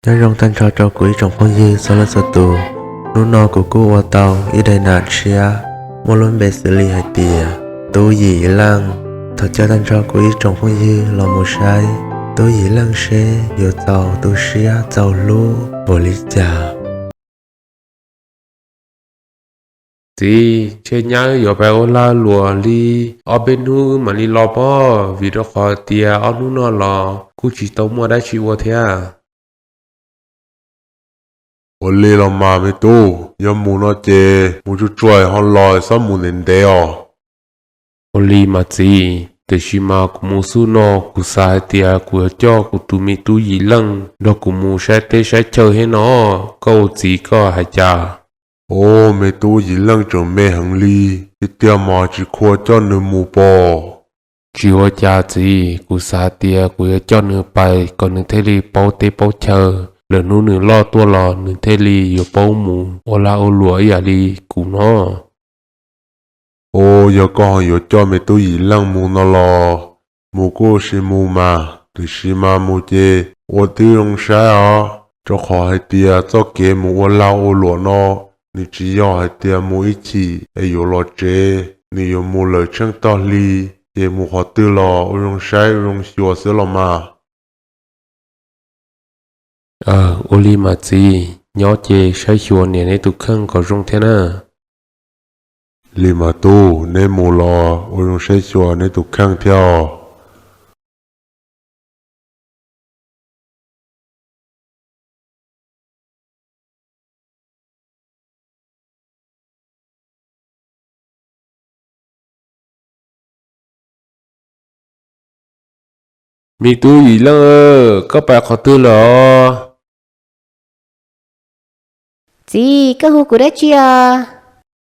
Nyob zoo tag nrho rau kuv ib tsoom phooj ywg txhua leej txhua tus. Hnub no kuv kuj ua tau ib daim nam tshiab muaj lub npe xws li hais tias Tub Yim Leej. Thov caw tag nrho kuv ib tsoom phooj ywg los mus saib Tub Yim Leej seb yuav txaus tu siab txaus hlub npaum li cas. Txiv, ntshe nyab wb yuav pais ua lag luam li ob peb hnub wb mam li los pob, vim rau qhov tias ob hnub no los kuj tsis tau muaj dab tsi ua thiab. Ua li los mas me tub, yog mus no ces mus tsuag tsuag ho los, txhob mus ntev ntev os. Ua li mas txiv, tiam sis mas kuv mus xub no kuv xav hais tias kuv yuav coj kuv tus me tub Yim Leej nrog kuv mus saib teb saib chaw thiab no, koj ua txiv koj hais cas? Au, me tub Yim Leej tseem me heev li, tiag tiag mas tsis khuam coj nws mus pob. Tsis ua cas txiv, kuv xav tias kuv yuav coj nws pais kom nws thiaj li paub teb paub chaw, lwm hnub nws loj tuaj los nws thiaj li yuav paub mus ua lag ua luam ib yam li kuv no. Au, yog koj ho yuav coj me tub Yim Leej mus no los mus kuj sim mus mas, tiam sis mas mus ces ua tib zoo saib os, rau qhov hais tias txoj kev mus ua lag ua luam no nws tsis yog hais tias mus ib chim es yuav los tsev, nws yuav mus lawm tsheej tog hli, ces mus qhov twg los ua zoo saib ua zoo xyuas xwb los mas. Ua li mas txiv, nyob ces saib xyuas niam neb tus kheej kom zoo thiab na. Li mas tub, neb mus los ua zoo saib xyuas neb tus kheej thiab os. Me tub Yim Leej, koj pais qhov twg lawm os? Txiv, koj hu kuv dab tsi os?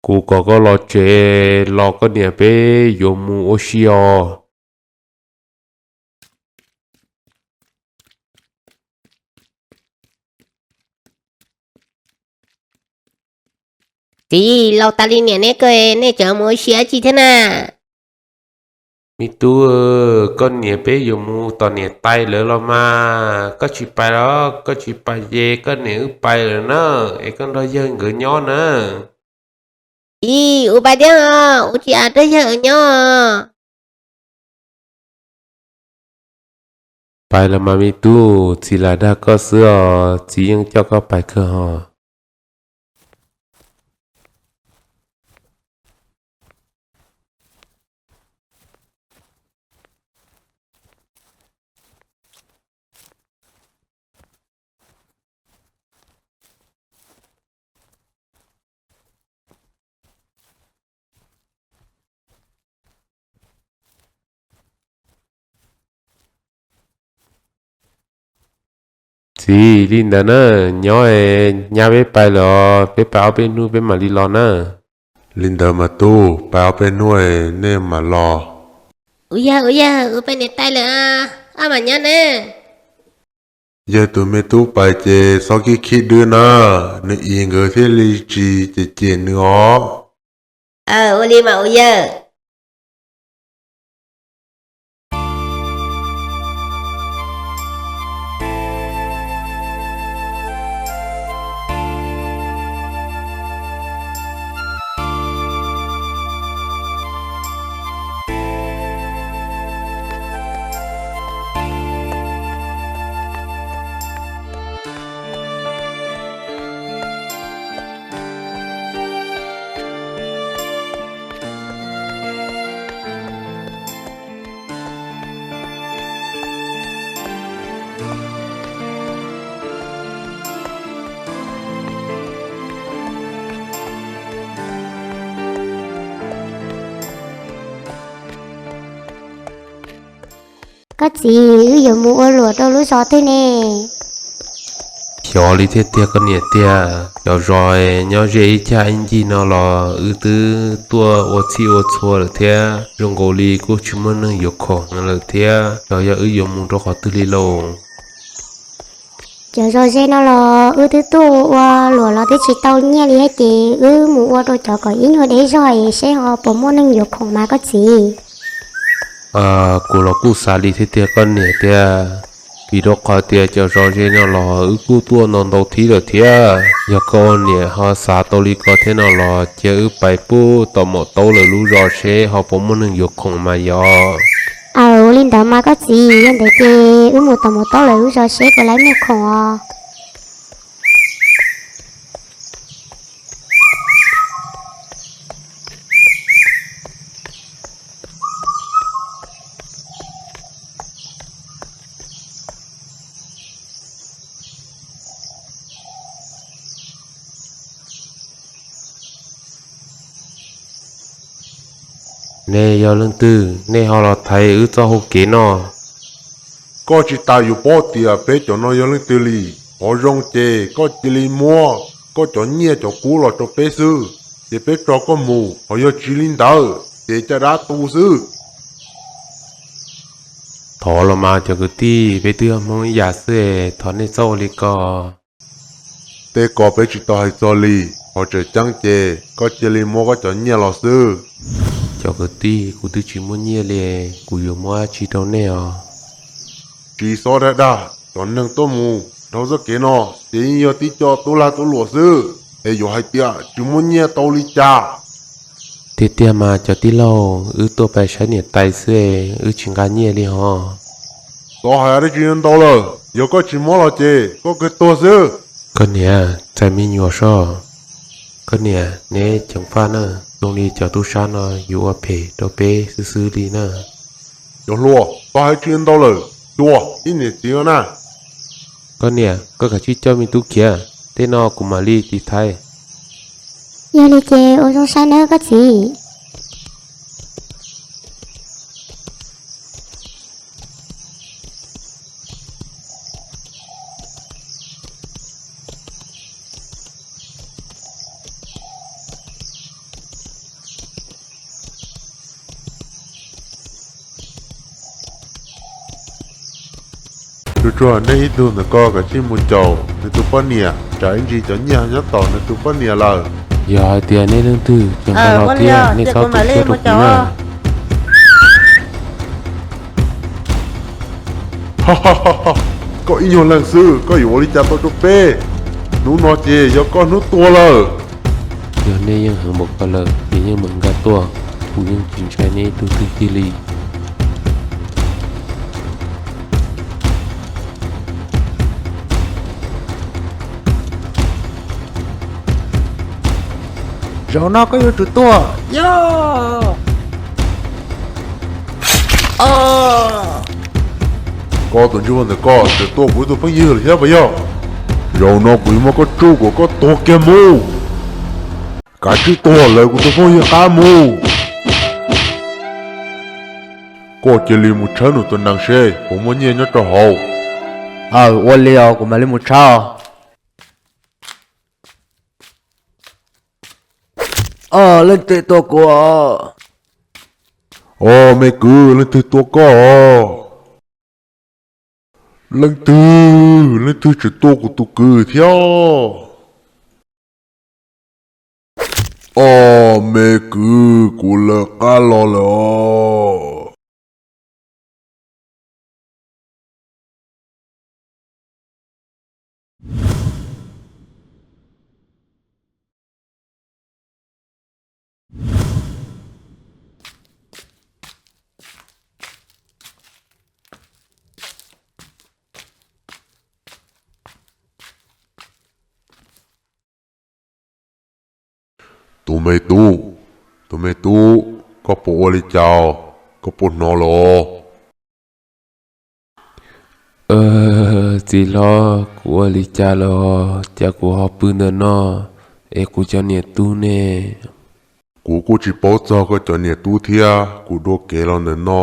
Kuv kom koj los tsev los koj niam peb yuav mus ua si os. Txiv, laus tas li niam neb ko, nej tseem mus ua si dab tsi thiab na? Me tub, koj niam peb yuav mus tom niam tais lawv los mas, koj tsis pais los koj tsis pais ces koj niam wb pais lawm na, es koj nrog yawg nkawd nyob na. Txiv, kuv pais thiab os, kuv tsis nrog yawg nyob. Pais los mas me tub, txiv lam dag koj xwb os, txiv yeej coj koj pais kawg hos. Txiv, li ntawd na, nyob es nyab peb pais lawm, peb pais ob peb hnub peb mam li los na. Li ntawd mas tub, pais ob peb hnub es nej mam los. Ua yawg, ua yawg, kuv pais niam tais lawm, koj mam nyob na. Yawg tus me tub pais ces txhob khib khib dwb na, nws txiv nkawd thiaj li tsis cem cem nws os. Ua li mas ua yawg. Koj txiv, wb yuav mus ua luam rau lub zos twg ne? Xyov li thiab tiag koj niam tiag, cov zos nyob ze ib cag ib ncig no los wb twb tuaj ua txhij ua txhua lawm thiab, zoo nkaus li kuj tsis muaj neeg yuav khoom lawm thiab, xyov yog wb yuav mus rau qhov twg li lauj. Cov zos ze no los wb twb tuaj ua luam los twb tsis tau nyiaj li thiab ces wb mus ua rau cov kom ib nyuag deb zog es seb ho puas muaj neeg yuav khoom mas koj txiv. Kuv los kuj xav li thiab tiag koj niam tiag. Vim rau qhov tias cov zos ze no los wb kuj tuaj ntau ntau thib lawm thiab. Yog koj ua niam ho xav tau li ko thiab no los cia wb pais pub tom maum taub lawv lub zos seb ho puas muaj neeg yuav khoom mas yog. Aw, ua li ntawd mas koj txiv, yog ntawd ces wb mus tom maum taub lawv lub zos seb puas laib muaj khoom os. Nej yog leej twg, nej ho los thaiv wb txoj hau kev no? Koj tsis tas yuav paub tias peb cov no yog leej twg li. Qhov zoo ces koj cia li muab koj cov nyiaj cov kub los rau peb xwb, ces peb tso koj mus, ho yog tsis li ntawd ces caj dab tu xwb. Thov los mas cov kwv tij, peb twb yog Hmoob ib yam xwb, thov nej txhob ua li ko. Tej ko peb tsis tau hais txog li, qhov tseem ceeb ces koj cia li muab koj cov nyiaj los xwb. Cov kwv tij, kuv twb tsis muaj nyiaj li, kuv yuav muab dab tsi rau nej os? Tsis txhob dag dag, cov neeg tuaj mus dhau txoj kev no ces yeej yog tib co tub lag tub luam xwb, es yuav hais tias tsis muaj nyiaj tau li cas? Tiag tiag mas cov tij laug, wb tuaj pais saib niam tais xwb, wb tsis nqa nyiaj li hos. Txhob hais dab tsi ntau lawm, yog koj tsis muab los ces koj kawg tuag xwb. Koj niam, txais me nyuam soj. Koj niam, neb ceev faj na, zoo li cov tub sab no yuav ua phem rau peb xwb xwb li na. Cov hluas, txhob hais dab tsi ntau lawm, xyuas ib niam txiv no na. Koj niam, koj kav tsij coj me tub khiav, tej no kuv mam li tiv thaiv. Yog li ces ua zoo saib nawb koj txiv. Tsuag tsuag, nej ib tug ntawm ko kav tsij mus caum nws tus poj niam, tsam ib ntsis cov nyiaj nyob tom nws tus poj niam lawm. Yog hais tias nej leej twg tseem nqa los thiab, nej txhob tu siab rau kuv na. Koj ib nyuag leej xwb, koj yuav ua li cas tau rau peb? Hnub no ces yog koj hnub tuag lawm. Yog nej yeej heev npaum ko lawm ces yeej meem nqa tuaj, kuv yeej tsis ntshai nej ib tug twg kiag li. Zaum no koj yuav tsum tuag, yog. Koj tus ntsej muag ntawm koj tseem tua kuv tus phooj ywg lawm thiab puas yog? Zaum no kuv yuav muab koj tsuj kom koj tuag kiag mus. Kav tsij tuag lawv kuv tus phooj ywg qab mus. Koj cia li mus tshawb nws tus nees seb puas muaj nyiaj nyob rau hauv. Aw, ua li os, kuv mam li mus tshawb os. Os, leej twg tua kuv? Os, me kwv, leej twg tua koj os? Leej twg, leej twg tseem tua kuv tus kwv thiab? Os, me kwv, kuv lawv qab los lawm os. Tus me tub, tus me tub, koj puas ua li cas? Koj puas hnov los? Txiv hlob, kuv ua li cas los cas kuv ho pw ntawm no, es kuv cov niam tub ne? Kuv kuj tsis paub txog koj cov niam tub thiab, kuv dua kev los ntawm no,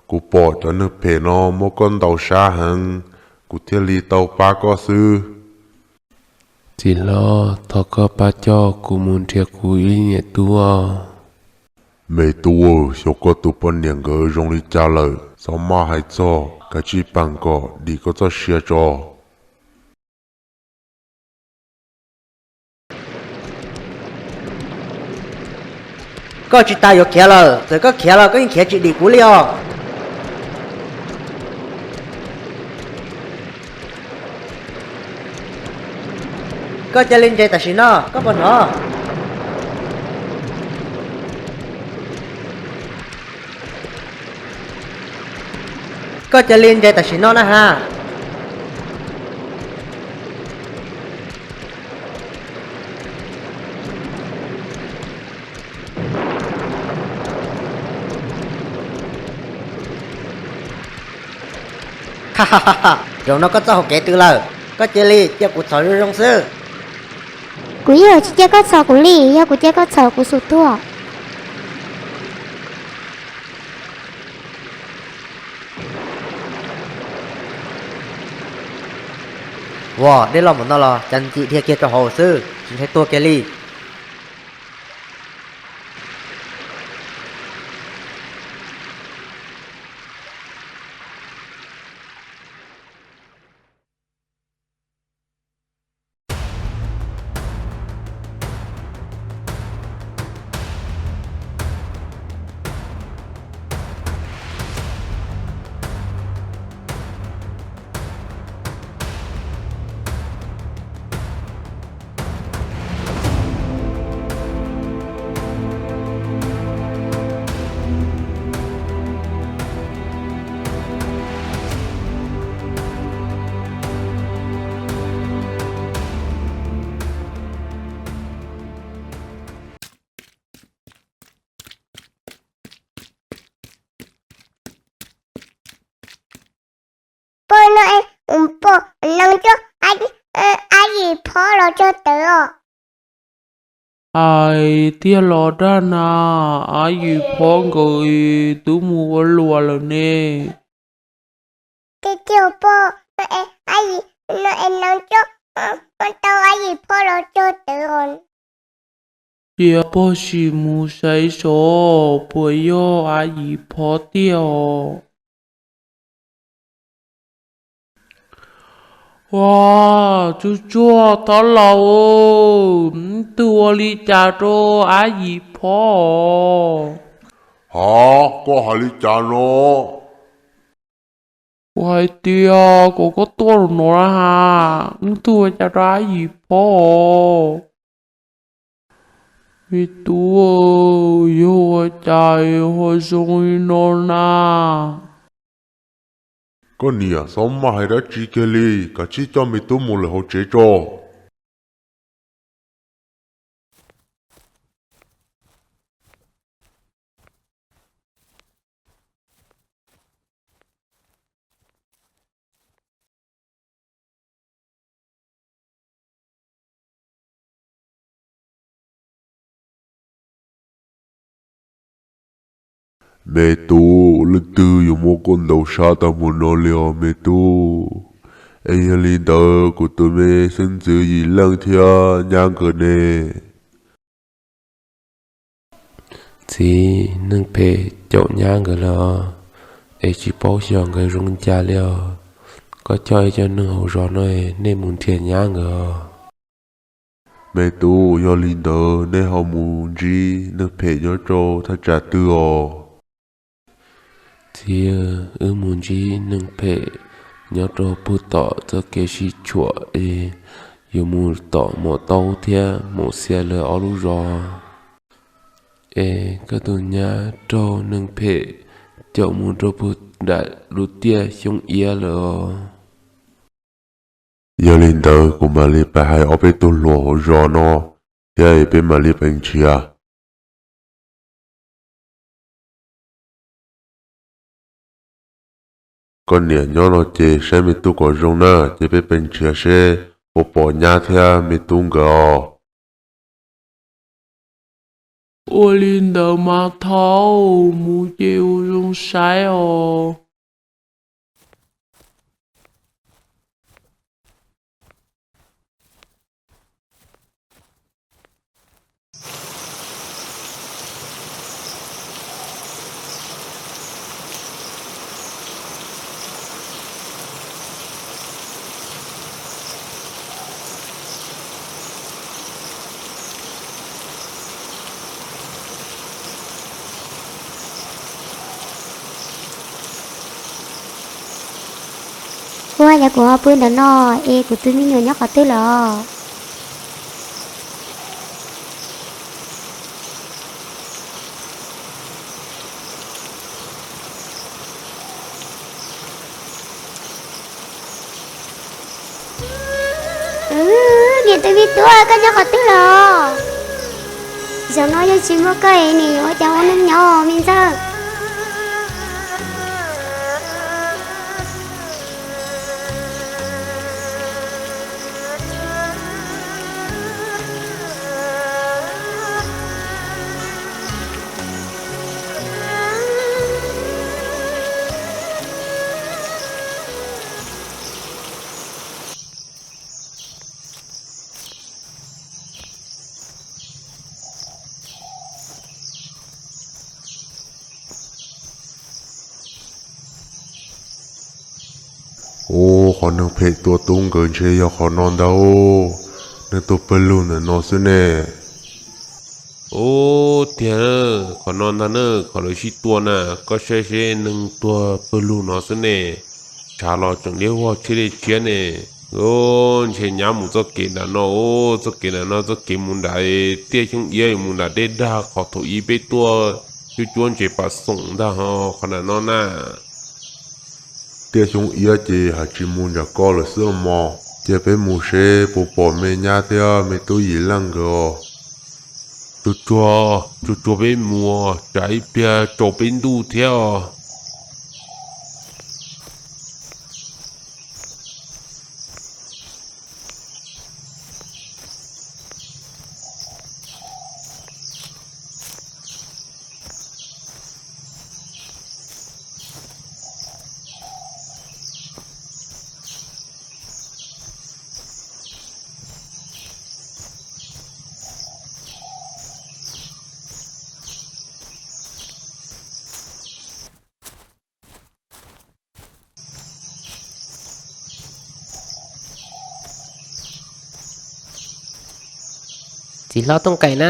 kuv pom cov neeg phem no muab koj ntaus sab heev, kuv thiaj li tau pab koj xwb. Txiv hlob, thov koj pab coj kuv mus nrhiav kuv ib niam tub os. Me tub, xyov koj tus poj niam nkawd zoo li cas lawm, txhob maj hais txog, kav tsij pab kom dim koj txoj sia tso. Koj tsis tas yuav khiav lawm, txawm koj khiav los koj yeej khiav tsis dim kuv li os. Koj cia li ntse tam sim no, koj puas hnov? Koj cia li ntse tam sim no na ha. Zaum no koj txoj hauv kev twg lawm? Koj cia li cia kuv txhom zoo zoo xwb. Kuv yeej tsis cia koj txhom kuv li, yog kuv cia koj txhom kuv xum tuag. Ua, dej loj npaum no los cas ncim dhia kiag rau hauv xwb, tsis ntshai tuag kiag li. Pog no es, pog, nees coj ab yim phob los tso tawv os. Hais tiag los dag na, ab yim phob nkawd twb mus ua luam lawm ne. Tiag tiag pog, no es ab yim, no es nees coj tau ab yim phob los tso tawv os. Cia pog sim mus saib seb puas yog ab yim phob tiag os. Ua, tsuag tsuag thab laus, wb tug ua li cas rau ab yim phob os? Ha, koj hais li cas no? Kuv hais tias kom koj tuaj los no na ha, wb tug ua cas rau ab yim phob os? Me tub, yog ua cas ho zoo li no na? Koj niam, txhob maj hais dab tsi kiag li, kav tsij coj me tub mus lawm hauv tsev tso. Me tub, leej twg yuav muab koj ntaus sab tag mus no li os me tub? Es yog li ntawd kuv tus me xeeb ntxwv Yim Leej thiab nyab nkawd ne? Txiv, neeg phem caum nyab nkawd lawm os, es tsis paub xyov nkawd zoo li cas li os. Koj coj ib co neeg hauv zos no nej mus nrhiav nyab nkawd os. Me tub, yog li ntawd nej ho mus ntsib neeg phem nyob rau thaj tsam twg os? Txiv, wb mus ntsib neeg phem nyob rau puag tom txoj kev sib tshuam es yuav mus tom Maum Taub thiab Maum Xia lawv ob lub zos. Es koj tus nyab raug neeg phem caum mus rau puag nram lub tiaj Xyoob Iab lawm os. Yog li ntawd kuv mam li pais hais ob peb tug hluas hauv zos no thiab es peb mam li pais nrhiav. Koj niam nyob no ces saib me tub kom zoo na, ces peb pais nrhiav seb puas pom nyab thiab me tub nkawd os. Ua li ntawd mas thaum mus ces ua zoo saib os. Ua cas kuv ho pw ntawm no es kuv tus me nyuam nyob qhov twg lawm os? Niam tais me tub, koj nyob qhov twg los? Zaum no yog tsis muaj koj es niam yuav ua cas ua neej nyob me ntxawg? Ub, qhov neeg phem tua tub nkawd ntshe yog qhov no ntag. Neeg tuaj pawg lug ntawm no xwb ne. Ub, tiag, qhov no ntag na, qhov lawv sib tua na. Koj saib seb, neeg tuag pawg lug no xwb ne. Tshav los tseem liab vog tshiab li tshiab ne. Ntshe nyab mus txoj kev nram no, txoj kev nram no, txoj kev mus nram Tiaj Xyoob Iab mus nram dej dag qhov thaum ub peb tuaj cuab cuab ntses pas xoom ntag ho qhov nram no na. Tiaj Xyoob Iab ces haj tsis mus nram ko lawm xwb los mas. Cia peb mus seb puas pom me nyab thiab me tub Yim Leej nkawd os. Tsuag tsuag, tsuag tsuag peb mus, tsam ib pliag tsaus peb ntuj thiab os. Txiv hlob Tooj Kaim na,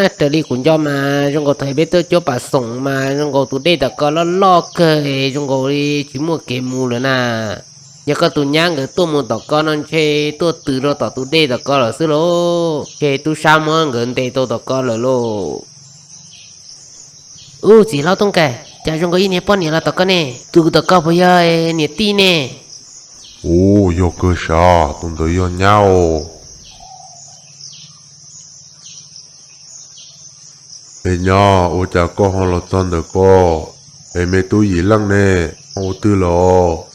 raws li kuv nco mas zoo nkaus thaum peb tuaj cuab pas xoom mas zoo nkaus tus dej tom ko loj loj kawg, zoo nkaus li tsis muaj kev mus lawm na. Yog koj tus nyab nkawd tuaj mus tom ko no ntshe tuaj tws rau tom tus dej tom ko lawm xwb lauj, ntshe tub sab muab nkawd ntes tau tom ko lawm lauj. Ub, txiv hlob Tooj Kaim, cas zoo nkaus ib niag poj niam los tom ko ne? Tus tom ko puas yog niam tij ne? Ub, yog kawg sav, tus ntawd yog nyab os. Es nyab, ua cas koj ho los txog ntawm ko? Es me tub Yim Leej ne, ho ua twg los?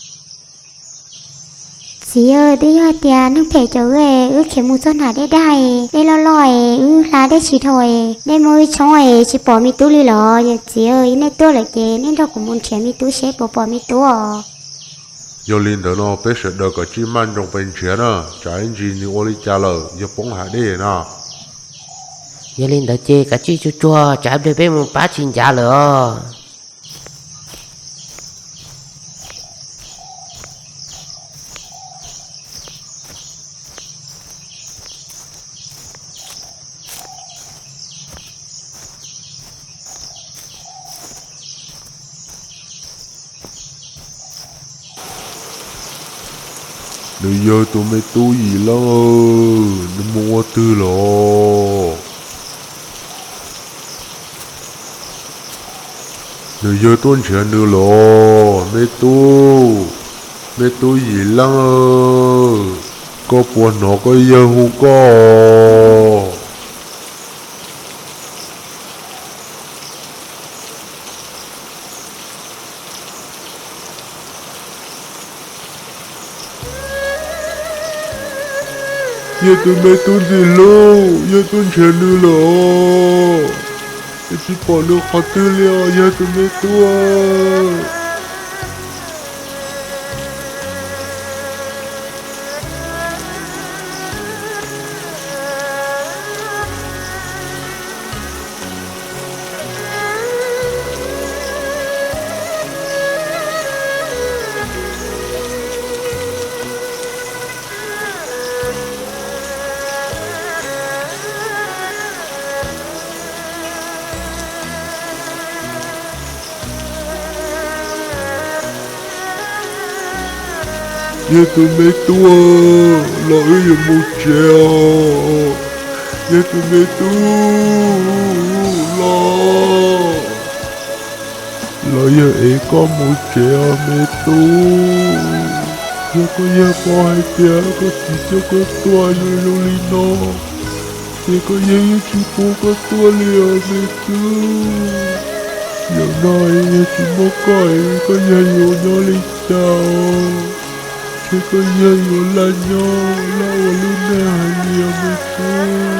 Txiv, twb yog tias neeg phem caum wb, wb khiav mus txog nram dej dag, dej loj loj, wb hla dej tsis dhau, dej muaj wb tshoob, tsis pom me tub li los. Yog txiv, nej tuaj lawm ces nej nrog kuv mus nrhiav me tub seb puas pom me tub os. Yog li ntawd no peb sawv daws kav tsij maj nroos pes nrhiav na, tsam ib ntsis nws ua li cas lawm yog poob hav dej na. Yog li ntawd ces kav tsij tsuag tsuag, tsam ib pliag peb mus pab tsis ncav lawm os. Nws yawg tus me tub Yim Leej, nws mus ua twg los? Nws yawg tuaj nrhiav nws los, me tub, me tub Yim Leej, koj puas hnov koj yawg hu koj? Yawg tus me tub ntxim hlub, yawg tuaj nrhiav nws lawm, tsis pom nws qhov twg li os, yawg tus me tub. Yawg tus me tub, los wb yuav mus tsev os. Yawg tus me tub, los, los yawg ev koj mus tsev os me tub. Yog koj yawg paub hais tias koj txiv coj koj tuaj zoo zoo li no, ces koj yawg yeej tsis pub koj tuaj li os me tub. Yam no yog tsis muaj koj es koj yawg yuav nyob li cas os? Ntshe koj yawg yuav laj nyob laj ua lub neej hais li os me tub.